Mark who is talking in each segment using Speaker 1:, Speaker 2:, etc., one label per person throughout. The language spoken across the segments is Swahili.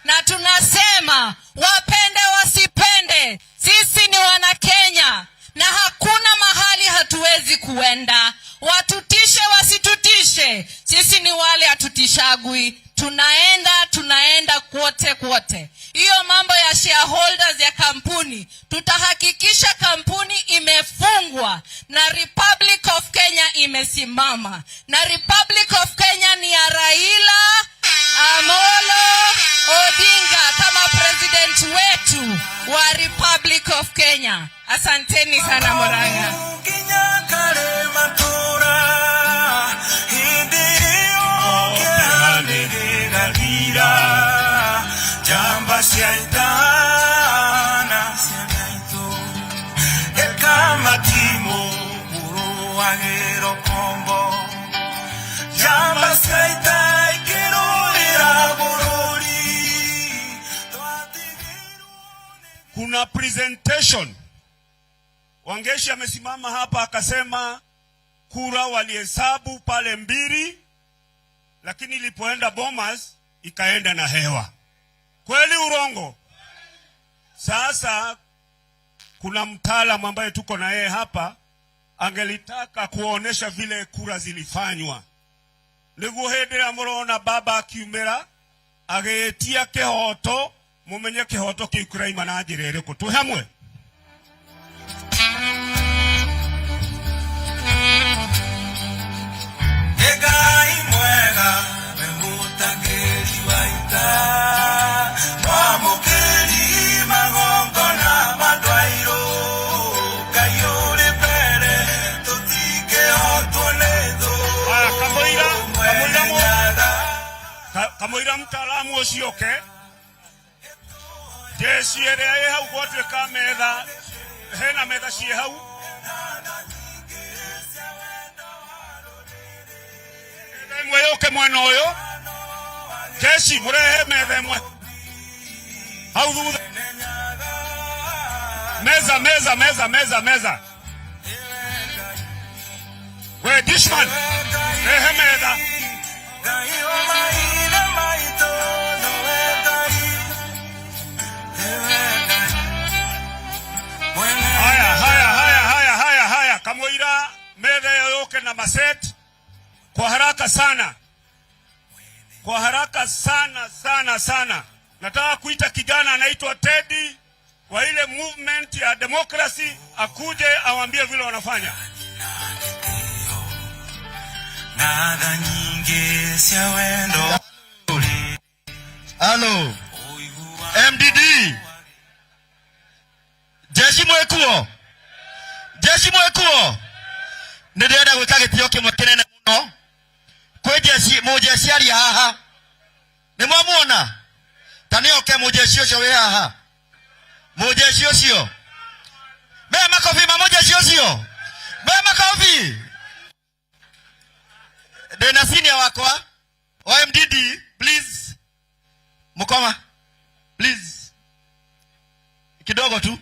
Speaker 1: Na tunasema, wapende wasipende, sisi ni wana Kenya na hakuna mahali hatuwezi kuenda. Watutishe wasitutishe, sisi ni wale hatutishagwi. Tunaenda, tunaenda kwote kwote. Hiyo mambo ya shareholders ya kampuni, tutahakikisha kampuni imefungwa na Republic of Kenya imesimama, na Republic of Kenya ni ya Raila Amolo Odinga kama president wetu wa Republic of Kenya. Asanteni sana, Murang'a.
Speaker 2: Nginya kare matura hĩndĩ ĩyo kĩeha nĩgĩgathira njamba cia ita na ciana itũ ĩka matimũ mũrũagĩro kombo njamba cia ita ikĩrũĩra bũrũri twatigirwo.
Speaker 3: Kuna presentation. Wangeshi amesimama hapa akasema kura walihesabu pale mbili, lakini ilipoenda Bomas ikaenda na hewa. Kweli urongo? Sasa kuna mtaalamu ambaye tuko na yeye hapa, angelitaka kuonesha vile kura zilifanywa niguo hindi ĩrĩa mũrona baba akiumĩra agĩtia kĩhoto, mumenye kĩhoto kĩu kĩraima na njĩra ĩrĩkũ. Twĩ hamwe.
Speaker 2: Nĩ Ngai mwega we mũtangĩri wa ita mwamũkĩri magongona mandwairũ Ngai ũrĩ mbere tũtingĩhotwo nĩ thũ.
Speaker 3: Aya, kamũira
Speaker 2: Nyaga.
Speaker 3: Kamũira mtaalamu ũcio oke, jeshi ĩrĩa ĩ hau gwatuĩka metha, hena metha ciĩ hau, metha ĩmwe yũke mwena ũyũ. Jeshi, mũrehe metha ĩmwe hau thutha. Meza, meza, meza, meza, meza. We dishman, rehe metha.
Speaker 2: Ngai wa maithe maitũ nowe Ngai nĩwe Ngai mwene.
Speaker 3: Haya, haya, haya, haya, haya, haya. Kamũira metha ĩyo yũke na maset kwa haraka sana, kwa haraka sana sana sana. Nataka kuita kijana anaitwa Teddy wa ile movement ya democracy akuje awambie vile wanafanya.
Speaker 2: Na tha nyingĩ cia wendo.
Speaker 4: Halo. MDD. Jeshi mwekuo. Jeshi mwekuo. Nĩ ndĩrenda gwĩka gĩtĩo kĩmwe kĩnene mũno kwĩ jeshi. Mũjeshi aria haha nĩ mwamuona ta nĩ oke. Mũjeshi ũcio wĩ haha, mũjeshi ũcio, me makobi ma mũjeshi ũcio, me makobi. Ndĩna senior wakwa wa MDD, please mukoma, please, kidogo tu.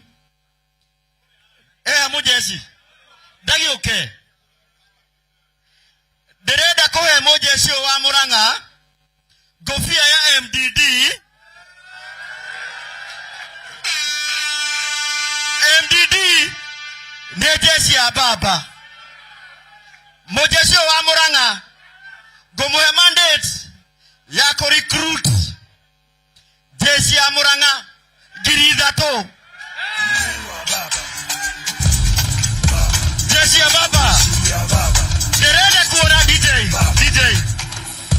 Speaker 4: Eh, mujeshi ndagĩũke. Ndĩrenda kũhe mũjeshi ũyũ wa Mũrang'a ngũbia ya MDD. MDD nĩ jeshi ya baba. Mũjeshi ũyũ wa Mũrang'a ngũmũhe mandate ya kũ recruit jeshi ya Mũrang'a 3,000. Jeshi ya baba. Ndĩrenda kuona DJ, DJ,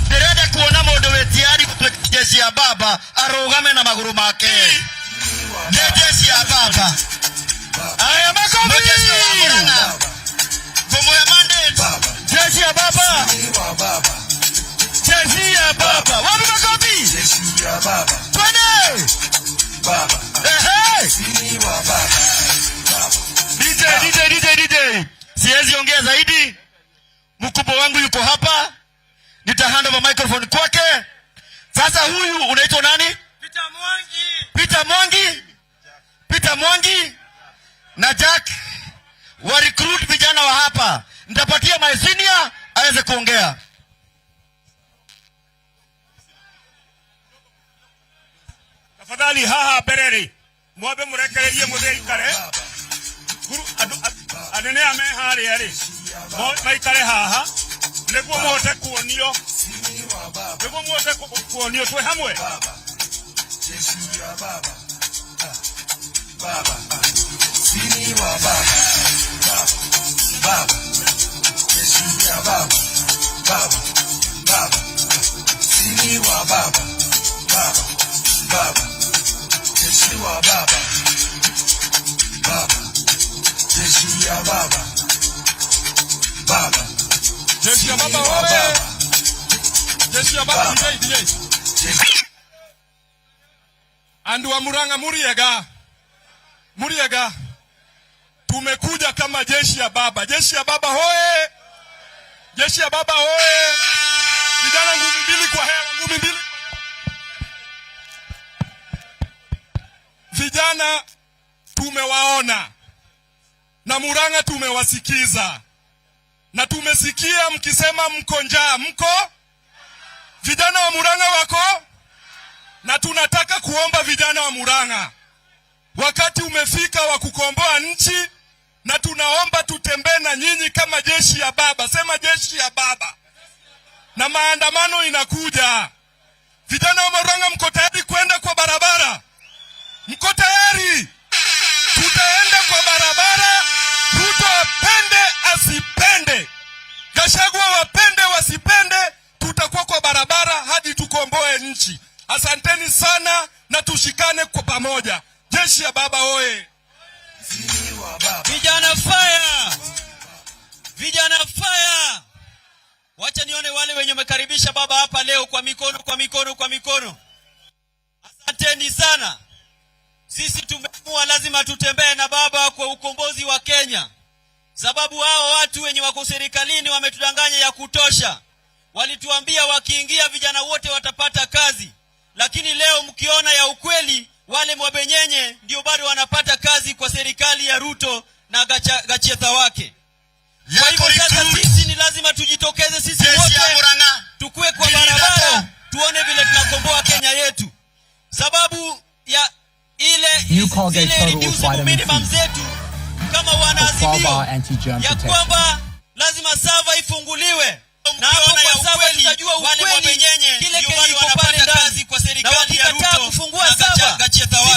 Speaker 4: ndĩrenda kuona mũndũ wĩ tayari gũtuĩka jeshi ya baba arũgame na magũrũ make. Nĩ jeshi ya baba.
Speaker 5: Aya, makofi.
Speaker 4: Mũjeshi wa Mũrang'a ngũmũhe mandate.
Speaker 5: Jeshi ya baba. Jeshi ya baba. Wapi makofi?
Speaker 4: Twende. Ehe. DJ, DJ, DJ, DJ. Siwezi ongea zaidi. Mkubwa wangu yuko hapa. Nita hand over microphone kwake. Sasa huyu unaitwa nani?
Speaker 6: Peter Mwangi.
Speaker 4: Peter Mwangi. Peter Mwangi na Jack wa recruit vijana wa hapa. Nitapatia my senior aweze kuongea.
Speaker 3: Tafadhali haha mbere rĩ, mwambe mũrekererie mũthĩ aikare. Andũ anene aya me harĩa rĩ, maikare haha nĩguo mũhote kuonio, nĩguo mũhote kuonio twĩ hamwe.
Speaker 6: Jeshi ya baba oye! Jeshi ya baba. DJ, DJ. Andu wa Murang'a, muriega. Muriega. Tumekuja kama jeshi ya baba. Jeshi ya baba hoye! Jeshi ya baba hoye! Vijana, ngumi mbili kwa hewa, ngumi mbili. Vijana tumewaona na Murang'a tumewasikiza na tumesikia mkisema mko njaa, mko vijana wa Murang'a wako, na tunataka kuomba vijana wa Murang'a, wakati umefika wa kukomboa nchi, na tunaomba tutembee na nyinyi kama jeshi ya baba. Sema jeshi ya baba, na maandamano inakuja. Vijana wa Murang'a, mko tayari kwenda kwa barabara? Mko tayari? Tutaenda kwa barabara, Ruto apende asipende, Gachagua wapende wasipende, tutakuwa kwa barabara hadi tukomboe nchi. Asanteni sana na tushikane kwa pamoja. Jeshi ya baba oye!
Speaker 7: Vijana fire! Vijana fire! Wacha nione wale wenye wamekaribisha baba hapa leo kwa mikono, kwa mikono, kwa mikono. Asanteni sana. Sisi tumeamua lazima tutembee na baba kwa ukombozi wa Kenya, sababu hao watu wenye wako serikalini wametudanganya ya kutosha. Walituambia wakiingia vijana wote watapata kazi, lakini leo mkiona ya ukweli, wale mwabenyenye ndio bado wanapata kazi kwa serikali ya Ruto na Gachetha wake. Kwa hivyo sasa sisi ni lazima tujitokeze sisi wote tukue kwa barabara, tuone vile tunakomboa Kenya yetu, sababu ya ile
Speaker 8: New Colgate
Speaker 7: zile
Speaker 8: Total with
Speaker 7: reducible
Speaker 8: vitamin
Speaker 7: minimum
Speaker 8: C
Speaker 7: zetu kama
Speaker 8: for 12-hour
Speaker 7: wanaazimio
Speaker 8: anti-germ
Speaker 7: ya
Speaker 8: protection.
Speaker 7: kwamba lazima server ifunguliwe, na hapo kwa server tutajua ukweli kile kenye iko pale ndani, na wakikataa kufungua server,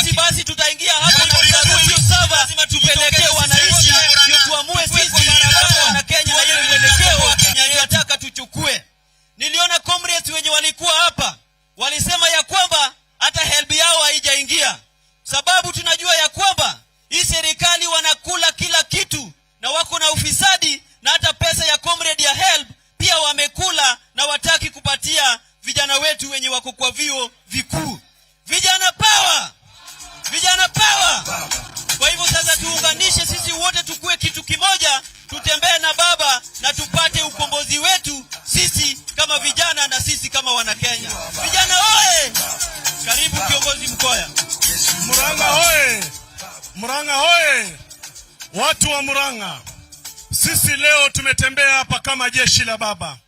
Speaker 7: sisi basi tutaingia hapo na tutarudi hiyo server tupelekee wananchi, ndio tuamue sisi kama wana Kenya na ile mwelekeo tunataka tuchukue. Niliona comrades wenye walikuwa hapa walisema ya kwamba hata HELB yao haijaingia, sababu tunajua ya kwamba hii serikali wanakula kila kitu na wako na ufisadi, na hata pesa ya comrade ya HELB pia wamekula na wataki kupatia vijana wetu wenye wako kwa vyuo vikuu. Vijana power! Vijana power! Kwa hivyo sasa tuunganishe sisi wote, tukue kitu kimoja, tutembee na baba na tupate ukombozi wetu sisi kama vijana na sisi kama Wanakenya. Vijana oye! Karibu kiongozi Mkoya.
Speaker 3: Murang'a hoye! Murang'a hoye! Watu wa Murang'a, sisi leo tumetembea hapa kama jeshi la baba.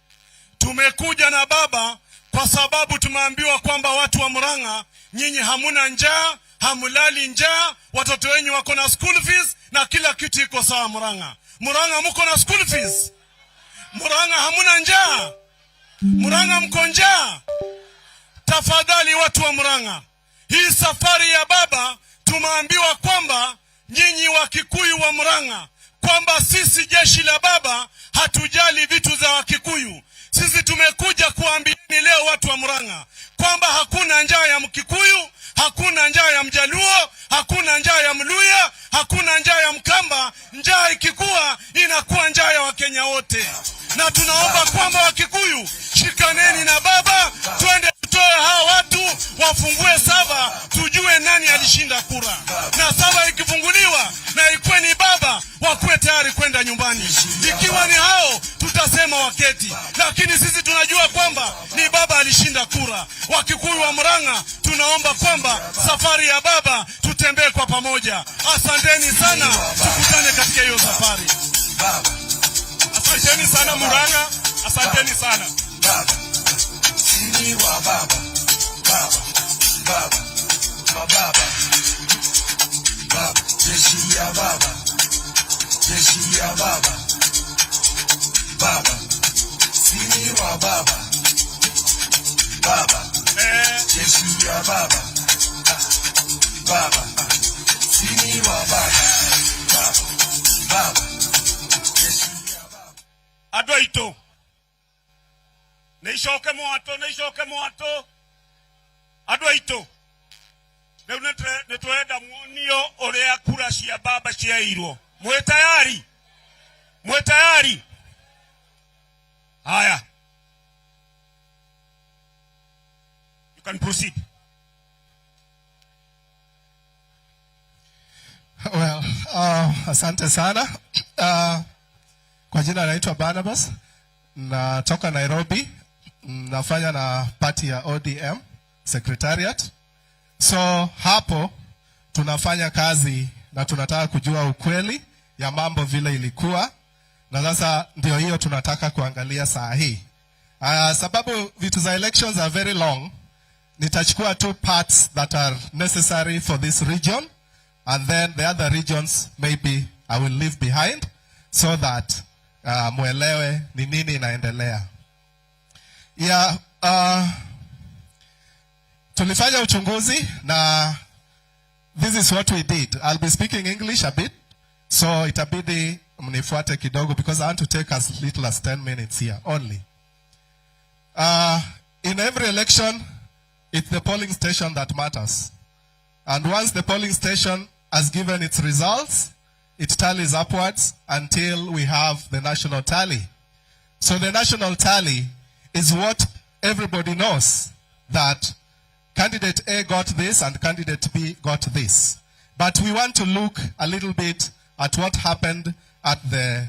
Speaker 3: Tumekuja na baba kwa sababu tumeambiwa kwamba watu wa Murang'a, nyinyi hamuna njaa, hamulali njaa, watoto wenyu wako na school fees na kila kitu iko sawa Murang'a. Murang'a muko na school fees? Murang'a hamuna njaa? Murang'a mko njaa? Tafadhali watu wa Murang'a, hii safari ya baba tumeambiwa kwamba nyinyi Wakikuyu wa Murang'a, kwamba sisi jeshi la baba hatujali vitu za Wakikuyu. Sisi tumekuja kuambieni leo watu wa Murang'a kwamba hakuna njaa ya Mkikuyu, hakuna njaa ya Mjaluo, hakuna njaa ya Mluya, hakuna njaa ya Mkamba. Njaa ikikuwa inakuwa njaa ya Wakenya wote, na tunaomba kwamba Wakikuyu shikaneni na baba, twende tutoe hawa watu wafungue server, tujue nani alishinda kura, na server ikifunguliwa na ikuwe ni baba, wakuwe tayari kwenda nyumbani. Ikiwa ni hao tutasema waketi, lakini sisi tunajua kwamba ni baba alishinda kura. Wakikuyu wa Murang'a tunaomba kwamba safari ya baba tutembee kwa pamoja. Asanteni sana, tukutane katika hiyo safari.
Speaker 6: Asanteni sana Murang'a, asanteni sana.
Speaker 2: Baba, sini wa baba, baba, baba, baba. Jeshi ya baba, jeshi ya baba, baba, sini wa baba, baba, jeshi ya baba, baba, sini wa baba, baba, baba, jeshi ya baba.
Speaker 3: Andũ aitũ, nĩ icoke mwatũ, nĩ icoke mwatũ. Andũ aitũ, rĩu nĩ tũrenda muonio ũrĩa kura cia baba ciairwo. Mwĩ tayari? Mwĩ tayari? Haya, you can proceed.
Speaker 6: Well, asante sana. Kwa jina naitwa Barnabas, natoka Nairobi, nafanya na party ya ODM Secretariat. So hapo tunafanya kazi na tunataka kujua ukweli ya mambo vile ilikuwa, na sasa ndio hiyo tunataka kuangalia saa hii. Sababu vitu za elections are very long, nitachukua two parts that are necessary for this region, and then the other regions maybe I will leave behind so that mwelewe ni nini inaendelea. Yeah, tulifanya uchunguzi na this is what we did. I'll be speaking English a bit, so itabidi mnifuate kidogo because I want to take as little as 10 minutes here only. In every election, it's the polling station that matters. And once the polling station has given its results, it tallies upwards until we have the national tally. So the national tally is what everybody knows, that candidate A got this and candidate B got this. But we want to look a little bit at what happened at the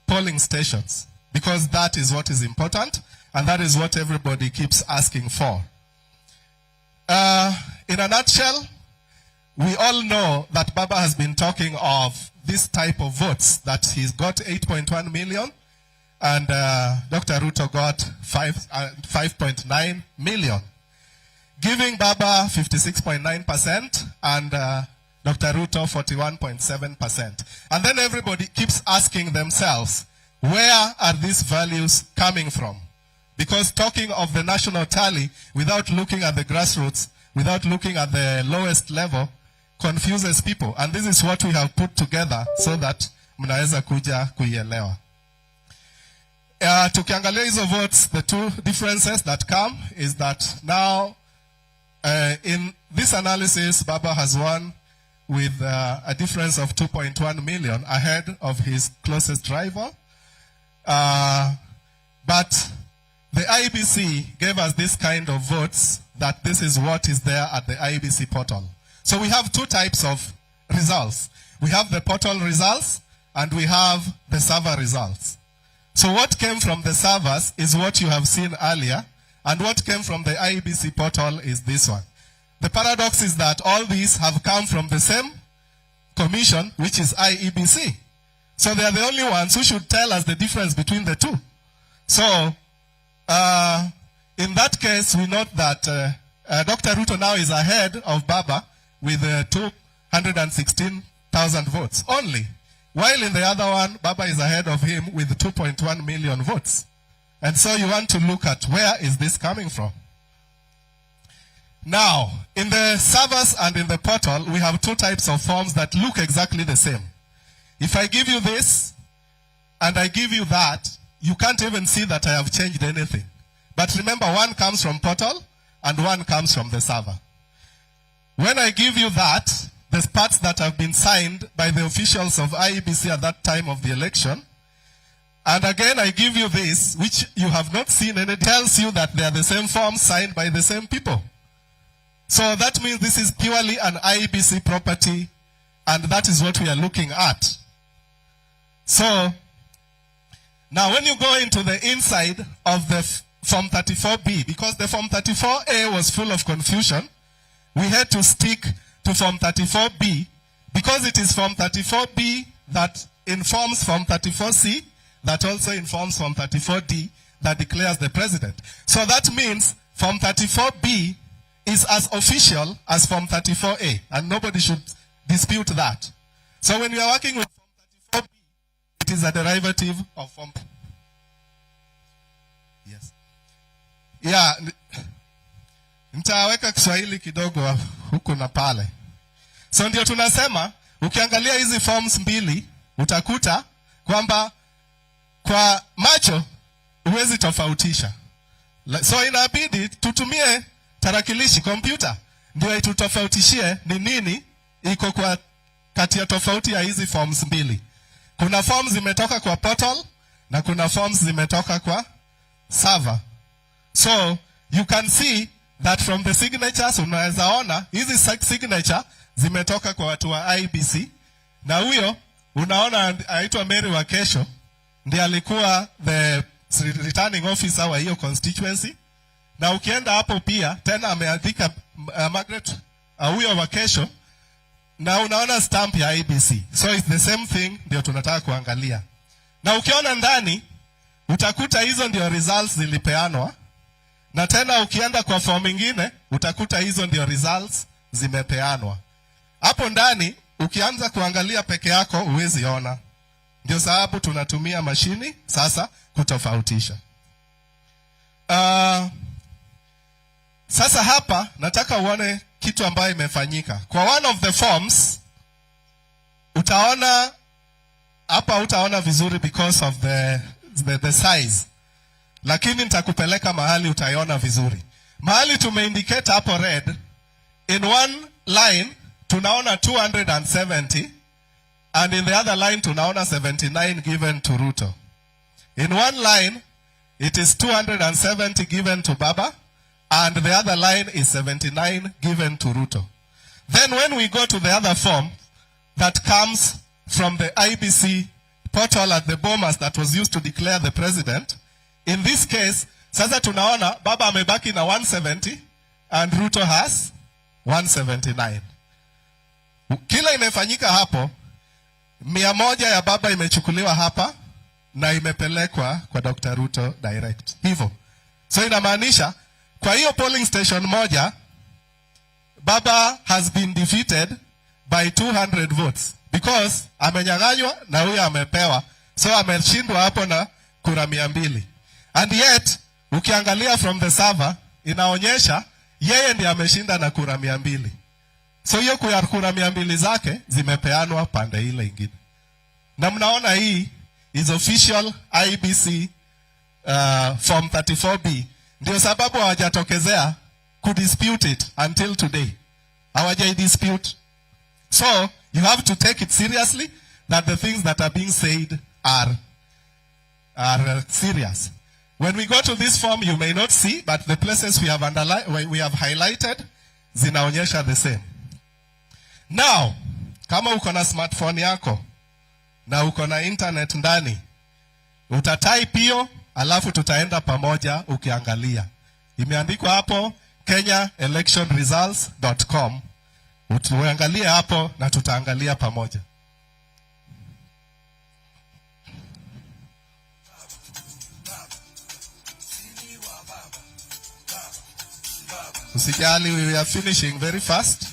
Speaker 6: polling stations, because that is what is important and that is what everybody keeps asking for. In a nutshell, we all know that Baba has been talking of this type of votes, that he's got 8.1 million and Dr. Ruto got 5.9 million, giving Baba 56.9% and Dr. Ruto 41.7%. And then everybody keeps asking themselves, where are these values coming from? Because talking of the national tally without looking at the grassroots, without looking at the lowest level, confuses people. And this is what we have put together so that mnaweza kuja kuielewa. Tukiangalia hizo votes, the two differences that come is that now in this analysis, Baba has won with a difference of 2.1 million ahead of his closest rival. But the IEBC gave us this kind of votes, that this is what is there at the IEBC portal. So we have two types of results. We have the portal results and we have the server results. So what came from the servers is what you have seen earlier, and what came from the IEBC portal is this one. The paradox is that all these have come from the same commission, which is IEBC. So they are the only ones who should tell us the difference between the two. So in that case, we note that Dr. Ruto now is ahead of Baba with 216,000 votes only. While in the other one, Baba is ahead of him with 2.1 million votes. And so you want to look at where is this coming from. Now, in the servers and in the portal, we have two types of forms that look exactly the same. If I give you this and I give you that, you can't even see that I have changed anything. But remember, one comes from portal and one comes from the server. When I give you that, the parts that have been signed by the officials of IEBC at that time of the election, and again I give you this, which you have not seen, and it tells you that they are the same forms signed by the same people. So that means this is purely an IEBC property, and that is what we are looking at. So, now when you go into the inside of the Form 34B, because the Form 34A was full of confusion, we had to stick to Form 34B, because it is Form 34B that informs Form 34C, that also informs Form 34D, that declares the president. So that means Form 34B is as official as Form 34A, and nobody should dispute that. So when we are working with Form 34B, it is a derivative of Form. Yes. Yeah, nitaweka Kiswahili kidogo huku na pale. So ndio tunasema ukiangalia hizi forms mbili utakuta kwamba kwa macho huwezi tofautisha. So inabidi tutumie tarakilishi, kompyuta, ndio itutofautishie ni nini iko kwa kati ya tofauti ya hizi forms mbili. Kuna forms zimetoka kwa portal na kuna forms zimetoka kwa server. So you can see that from the signatures, unaweza ona hizi signature zimetoka kwa watu wa IEBC, na huyo unaona aitwa Mary Wakesho ndiye alikuwa the returning officer wa hiyo constituency. Na ukienda hapo pia tena ameandika Margaret huyo Wakesho, na unaona stamp ya IEBC. So it's the same thing ndio tunataka kuangalia. Na ukiona ndani utakuta hizo ndio results zilipeanwa, na tena ukienda kwa form ingine utakuta hizo ndio results zimepeanwa. Hapo ndani ukianza kuangalia peke yako huwezi ona. Ndio sababu tunatumia mashini sasa kutofautisha. Sasa hapa nataka uone kitu ambayo imefanyika. Kwa one of the forms utaona hapa, utaona vizuri because of the size, lakini nitakupeleka mahali utaiona vizuri. Mahali tumeindicate hapo red, in one line tunaona 270 and in the other line tunaona 79 given to Ruto. In one line it is 270 given to Baba and the other line is 79 given to Ruto. Then when we go to the other form that comes from the IEBC portal at the Bomas that was used to declare the president, in this case, sasa tunaona Baba amebaki na 170 and Ruto has 179. Kila imefanyika hapo, 100 ya Baba imechukuliwa hapa na imepelekwa kwa Dr. Ruto direct. Hivyo. So inamaanisha kwa hiyo polling station moja, Baba has been defeated by 200 votes because amenyang'anywa na huyo amepewa, so ameshindwa hapo na kura 200. And yet ukiangalia from the server inaonyesha yeye ndiye ameshinda na kura 200. So hiyo kura 200 zake zimepeanwa pande ile ingine. Na mnaona hii is official IEBC form 34B. Ndio sababu hawajatokezea kudispute it until today. Hawajai dispute. So you have to take it seriously that the things that are being said are serious. When we go to this form, you may not see, but the places we have we have highlighted zinaonyesha the same. Now, kama uko na smartphone yako na uko na internet ndani, utatype hiyo, alafu tutaenda pamoja ukiangalia. Imeandikwa hapo kenyaelectionresults.com. Uangalie hapo na tutaangalia pamoja. Usijali, we are finishing very fast.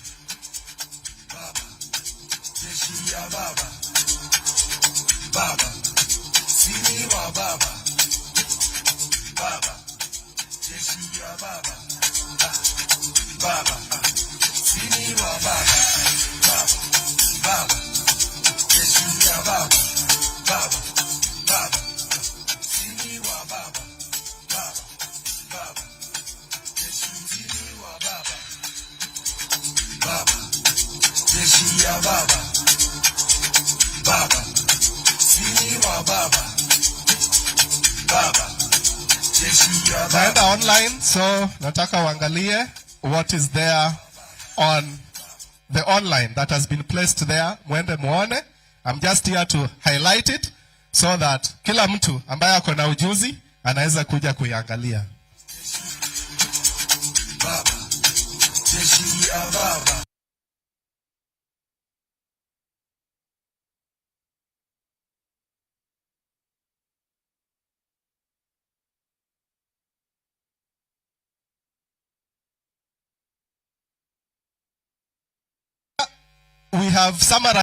Speaker 2: Jeshi ya Baba, Baba, sini wa Baba, Baba, jeshi ya Baba, Baba, sini wa Baba, Baba, Baba, jeshi ya Baba, Baba, Baba, sini wa Baba, Baba, Baba, jeshi sini wa Baba, Baba, jeshi ya Baba. Baba, sini wa Baba, Baba, jeshi ya Baba.
Speaker 6: Naenda online, so nataka uangalie what is there on the online that has been placed there. Mwende muone. I'm just here to highlight it so that kila mtu ambaye ako na ujuzi anaweza kuja kuiangalia.
Speaker 2: Baba, jeshi ya Baba.
Speaker 6: We have summarized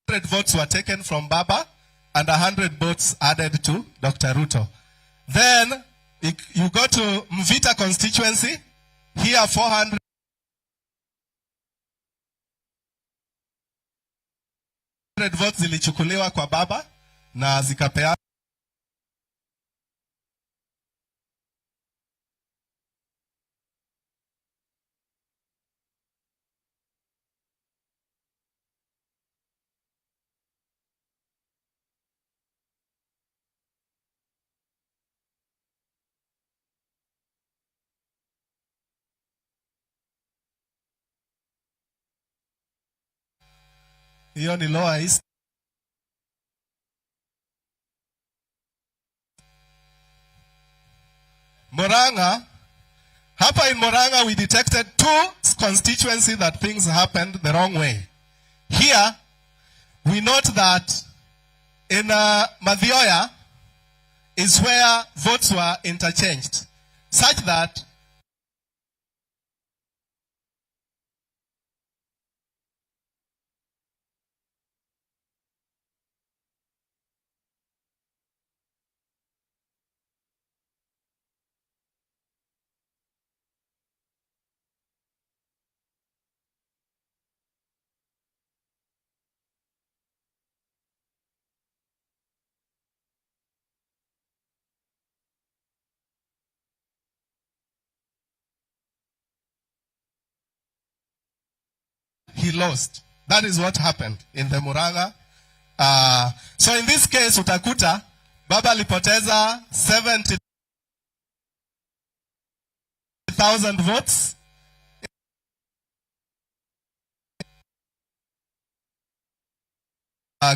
Speaker 6: Votes were taken from Baba and 100 votes added to Dr. Ruto. Then you go to Mvita constituency, here 400 votes zilichukuliwa kwa Baba na zikapeanwa Hiyo ni Lower East. Murang'a. Hapa in Murang'a we detected two constituencies that things happened the wrong way. Here we note that in Mathioya is where votes were interchanged, such that he lost. That is what happened in the Murang'a. So in this case utakuta Baba alipoteza 70,000 votes.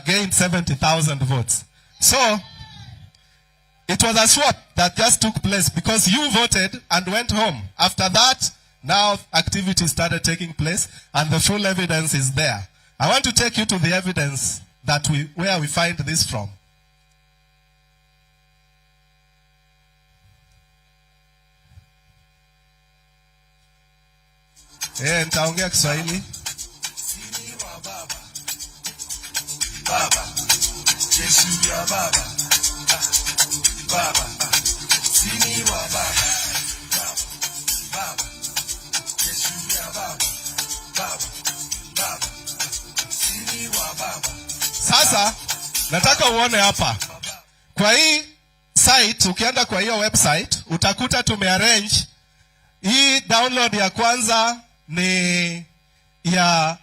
Speaker 6: Gained 70,000 votes. So it was a swap that just took place because you voted and went home. After that, now activity started taking place and the full evidence is there. I want to take you to the evidence that where we find this from. Nitaongea Kiswahili.
Speaker 2: Baba, Yesu ya baba, baba, sini wa baba, baba, Yesu ya baba, baba, baba, sini wa baba.
Speaker 6: Sasa nataka uone hapa kwa hii site, ukienda kwa hiyo website utakuta tumearrange hii download ya kwanza ni ya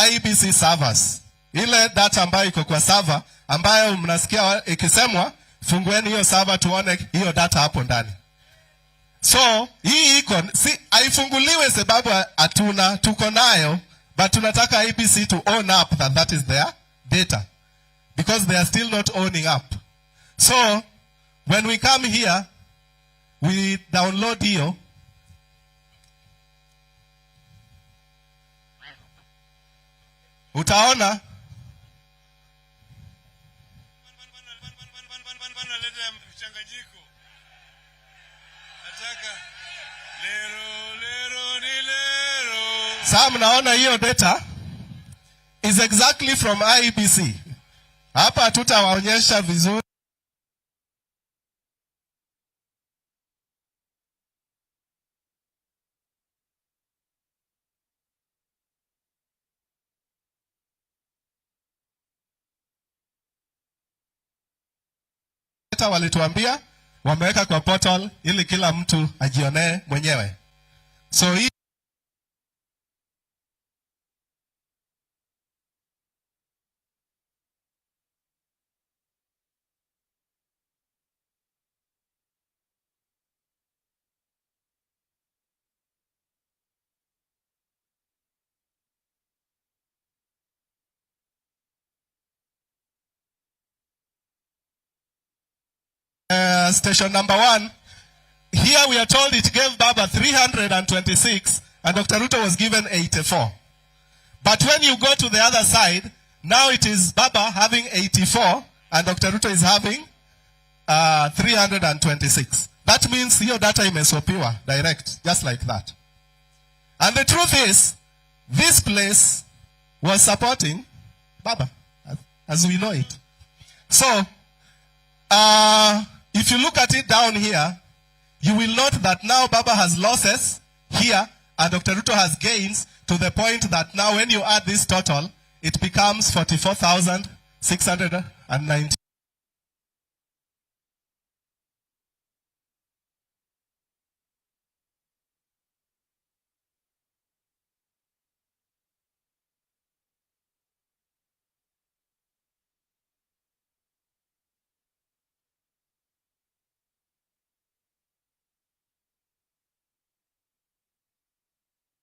Speaker 6: IEBC servers, ile data ambayo iko kwa server ambayo mnasikia ikisemwa fungueni hiyo server tuone hiyo data hapo ndani. So hii iko si haifunguliwe sababu hatuna, tuko nayo, but tunataka IEBC to own up that that is their data, because they are still not owning up. So when we come here we download hiyo. Utaona
Speaker 2: Mchanganyiko. Nataka lero lero ni lero.
Speaker 6: Sasa mnaona hiyo data is exactly from IEBC. Hapa hatutawaonyesha vizuri. Data walituambia wameweka kwa portal ili kila mtu ajionee mwenyewe. So hii station number 1, here we are told it gave Baba 326 and Dr. Ruto was given 84. But when you go to the other side, now it is Baba having 84 and Dr. Ruto is having 326. That means hiyo data imeswapiwa direct, just like that. And the truth is, this place was supporting Baba. as we know it. So, if you look at it down here, you will note that now Baba has losses here and Dr. Ruto has gains, to the point that now when you add this total, it becomes 44,690.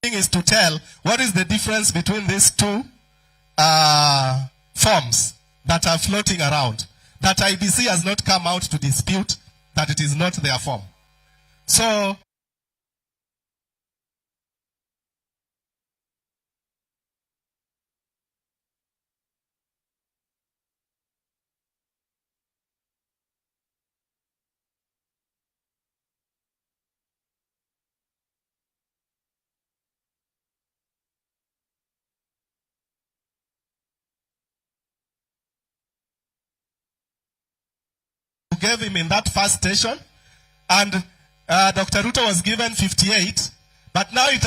Speaker 6: Thing is to tell what is the difference between these two forms that are floating around, that IEBC has not come out to dispute that it is not their form. So gave him in that first station, and Dr. Ruto was given 58, but now it